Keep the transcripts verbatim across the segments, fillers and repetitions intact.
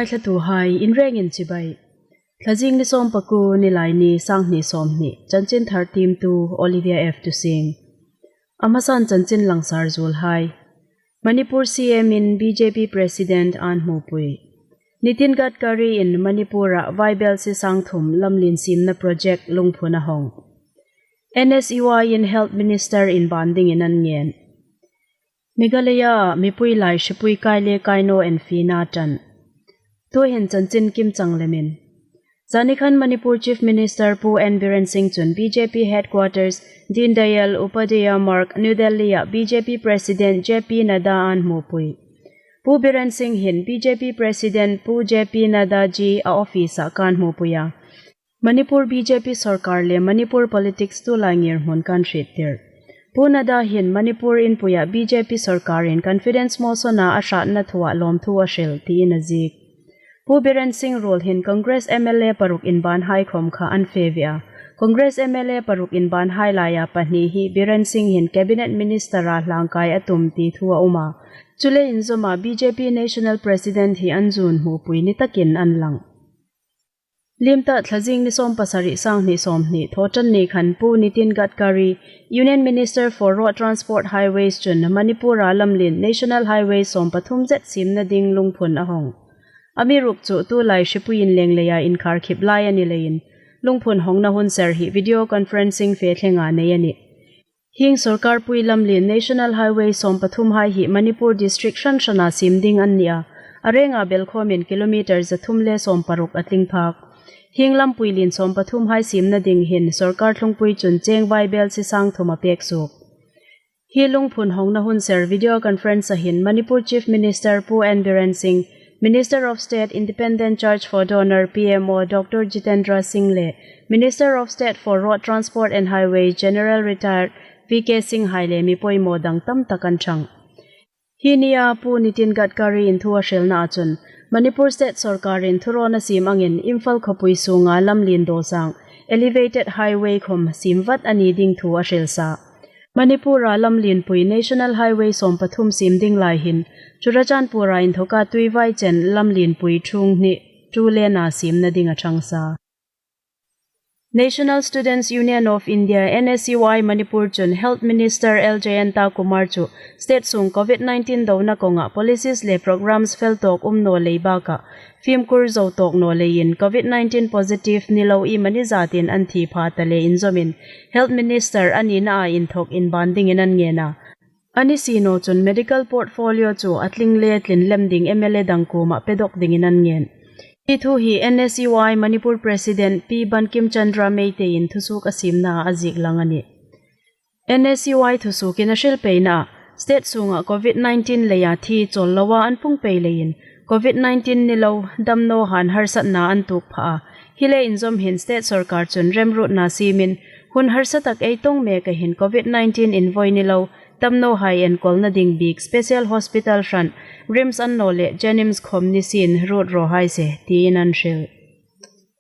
Thlatuhai inrengin chibai. Thlazing ni sawmpakuo, Nilaini, sanghni sawmhni, chanchinthar tiemtu Olivia F Tusing. A hmasan chanchin langsar zuolhai. Manipur C M in B J P President an hmupui. Nitin Gadkari in Manipur-a vaibelsie sangthum lamlien siemna project lungphun a hong. N S U I in Health Minister inban dingin an ngen. Meghalaya-a mipui lai hripui kai le kai naw enfiena ṭan. Tuhin chanchin kimchang lemin. Zanikhan Manipur Chief Minister Pu N Biren Singh chun B J P headquarters, Deen Dayal Upadhyaya Marg, New Delhi-a B J P President J P Nadda an hmupui. Pu Biren Singh hin B J P President Pu J P Nadda ji a office-a kan hmupui a. Manipur B J P sorkar le Manipur politics tulai ngirhmun kan hriettir. Pu Nadda hin Manipur inpuia B J P sorkarin confidence motion-a a hratna thua lawmthu a hril tiin a ziek. Pu Biren Singh ruol hin Congress M L A paruk inbanhai khom kha an fe ve a. Congress M L A paruk inbanhai laia pahni hi Biren Singh hin Cabinet Minister-a hlangkai a tum ti thu a um a. Chu le inzawma B J P National President hi an zuon hmupui ni takin an lang. Liem ta, Thlazing ni sawmpasari, sanghni sawmhni, Thawṭanni khan Pu Nitin Gadkari, Union Minister for Road Transport Highways chun Manipur-a lamlien National Highway sawmpathum zet siemna ding lungphun a hong. Amiruokchu tulai hripui inleng leia inkhar khip lai a ni leiin, lungphun hongna hun ser hi video conferencing fe thlenga nei a nih. Hieng sorkar pui lamlien National Highway sawmpathumhai hi Manipur district hran hrana siem ding an ni a, a renga belkhawmin kilometre zathum le sawmparuk a tling phak. Hieng lampui lien sawmpathumhai siemna ding hin sorkar thlungpui chun cheng vaibelsie sangthum a pek suok. Hi lungphun hongna hun ser video conference-a hin Manipur Chief Minister Pu N Biren Singh, Minister of State Independent Charge for Donor, P M O, Doctor Jitendra Singh le Minister of State for Road Transport and Highways General Retired V K Singh hai le mi poimaw dang tam tak an ṭhang. Hi nia Pu Nitin Gadkari in thu a hrilnaa chun, Manipur State sorkarin thurawna siem angin Imphal khawpui sunga lamlien dawsang, elevated highway khom siem vat a ni ding thu a hril sa. Manipur-a lamlienpui National Highway sawmpathum siem ding lai hin, Churachandpur-a inthoka Tuivai chen lamlienpui ṭhung hni two lane-a siemna ding a ṭhang sa. National Students Union of India, N S U I, Manipur chun Health Minister L Jayanta Kumar chu state sung COVID nineteen dona konga policies le programs fel tawk um naw lei bakah, fimkhur zo tawk naw leiin COVID nineteen positive ni lo iemani zatin an thi pha ta le inzawmin Health Minister a ninaa inthok inban dingin an ngen a. A ni si naw chun medical portfolio chu a tling le tlin lem ding M L A dang kuoma pe dawk dingin an ngen. Hi thu hi N S U I Manipur President Pi Bankim Chandra Meitei-in thusuok a siemnaa a ziek lang a nih. N S U I thusuokin a hril peinaa, state sunga COVID nineteen leia thi chawl loa an pung pei leiin, COVID nineteen ni lo, damnawhaiin harsatna an tuok pha a. Hi le inzawm hin state sorkar chun remruotna siemin, hun harsa tak ei tawng meka hin COVID nineteen invoi ni lo, damnawhai enkawlna ding bik special hospital hran, RIMS annawleh JNIMS khom ni sien ruot raw hai se, tiin an hril.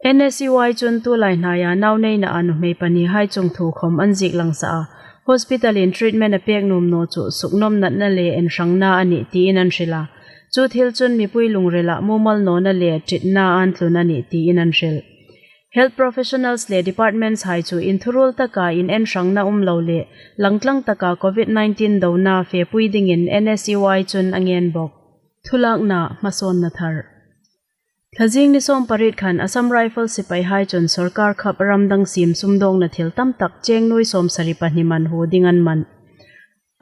N S U I chun tulai hnaia nau neinaa nuhmei pahnihai chungthu khom an ziek lang sa a, hospital-in treatment a pek nuom naw chu suknawm natna le enhrangna a nih tiin an hril a. Chu thil chun mipui lungrila mumal nawna le ṭitna an tlun a nih tiin an hril. Health professionals le departments hai chu inthuruol taka inenhrangna um lo le langtlang taka COVID nineteen dona fepui dingin N S U I chun a ngen bawk. Thulakna hmasawnna thar. Thlazing ni sawmpariet khan Assam Rifles sipaihai chun sorkar khap ramdang siem sumdawngna thil tam tak cheng nuoi sawmsari pahni man hu ding an man.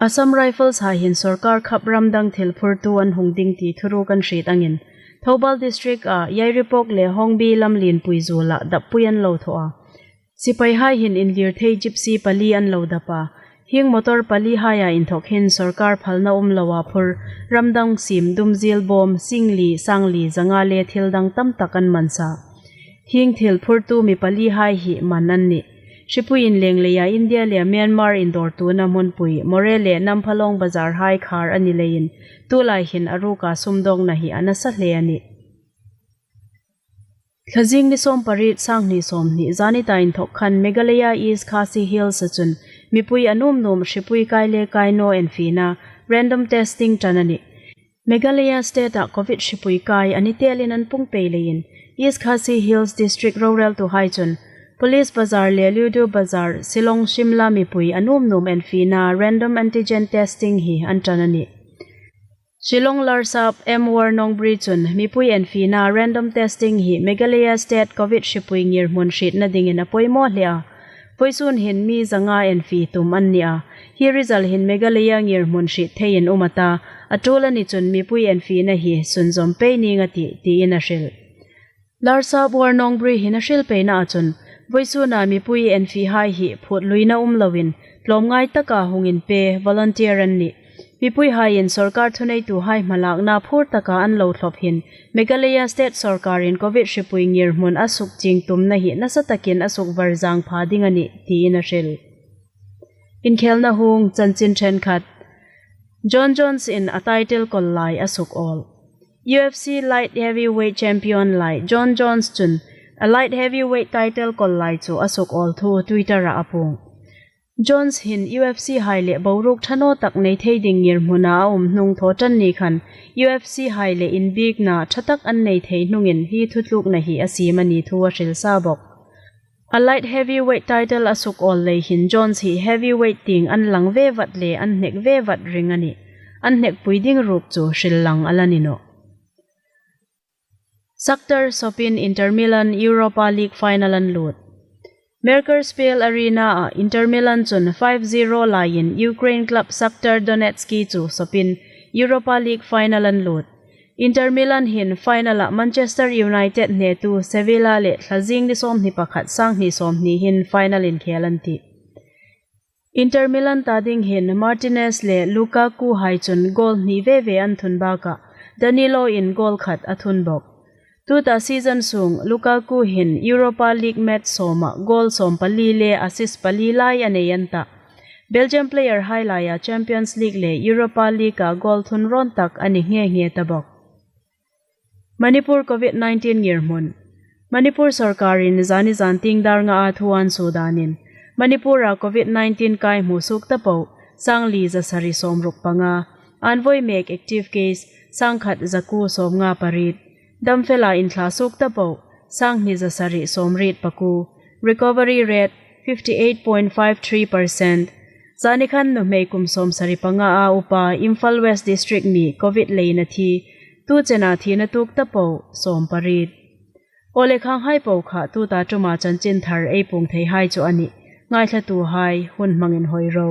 Assam Rifles hai hin sorkar khap ramdang thil phurtu an hung ding ti thuruk an hriet angin, Thoubal District-a Yairipok le Hongbi lamlienpui zuola dappui an lo thaw a. Sipaihai hin inlirthei Gypsy pali an lo dap a. Hieng motor palihaia inthok hin sorkar phalna um loa phur, ramdang siem, dumziel bawm, singli, sangli, zanga le thil dang tam tak an man sa. Hieng thil phurtu mi palihai hi man an nih. Hripui inleng leia India le Myanmar indawrtuona hmunpui, Moreh le Namphalong bazar hai khar a ni leiin, tulai hin a ruka sumdawngna hi a nasa hle a nih. Thlazing ni sawmpariet, sanghni sawmhni, zanita inthok khan Meghalaya East Khasi Hills-a chun mipui a nuom nuom hripui kai le kai naw enfiena random testing ṭan a nih. Meghalaya state-a Covid hripui kai a ni telin an pung pei leiin East Khasi Hills District roreltuhai chun Police Bazar le Ludo Bazar, Shillong Shimla mipui a nuom nuom enfina random antigen testing hi an ṭan a nih. Shillong Larsap M Warnongbri chun mipui enfina random testing hi Meghalaya state Covid hripui ngirhmun hrietna dingin a poimaw hle a. Voisun hin mi zanga enfi tum an ni a. Hi result hin Meghalaya ngirhmun hriet theiin um a ta, a tul a ni chun mipui enfina hi sunzawm pei ning a tih, tiin a hril. Larsap Warnongbri hin a hril peina a chun, voisuna mipui enfihai hi phut luina um loin, tlawmngai taka hung inpe volunteer an nih. Mipuihaiin sorkar thuneituhai hmalakna phur taka an lo thlop hin, Meghalaya state sorkarin Covid hripui ngirhmun a suk ching tumna hi nasa takin a suk varzang pha ding a nih, tiin a hril. Inkhelna hung chanchin ṭhenkhat. Jon Jones-in a title kawl lai a suk awl. U F C light heavyweight champion lai Jon Jones chun a light heavyweight title kawl lai chu a suk awl thu Twitter-a a puong. Jones hin U F C hai le boruok ṭha naw tak nei thei ding ngirhmuna a um hnung thaw ṭan ni khan U F C hai le inbiekna ṭha tak an nei thei hnungin hi thutlukna hi a siem a ni thu a hril sa bawk. A light heavyweight title a suk awl lei hin Jones hi heavyweight tieng an lang ve vat le an hnek ve vat ring a nih. An hnekpui ding ruok chu hril lang a la ni nawh. Shakhtar sawpin Inter Milan Europa League final an lut. Merkur Spel Arena-a Inter Milan chun five zero laiin Ukraine club Shakhtar Donetsk chu sawpin Europa League final an lut. Inter Milan hin final-a Manchester United hnetu Sevilla le Thlazing ni sawmhni pakhat, sanghni sawmhni hin final inkhel an tih. Inter Milan ta ding hin Martinez le Lukaku hai chun goal hni ve ve an thun bakah Danilo-in goal khat a thun bawk. Tuta season sung Lukaku hin Europa League match sawma goal sawmpali le assist pali lai a nei an tah. Belgium player hai laia Champions League le Europa League-a goal thun rawn tak a ni nghe nghe ta bawk. Manipur Covid nineteen ngirhmun. Manipur sorkarin zani zan tieng dar ngaa thu an suo danin Manipur-a Covid nineteen kai hmu suok ta po sangli za sari sawmruk panga, an voi mek active case sangkhat zakuo sawmnga pariet, damfela inthla suok ta po sanghni za sari sawmriet pakuo, recovery rate fifty eight point five three percent. Zani khan nuhmei kum sawmsari panga a upa Imphal West District mi Covid leiin a thi, tu chena thina tuok ta po sawmpariet. Aw le khang hai po kha tuta ṭuma chanchin thar ei puong thei hai chu a nih. Ngaithlatuhai hun hmangin hoi ro.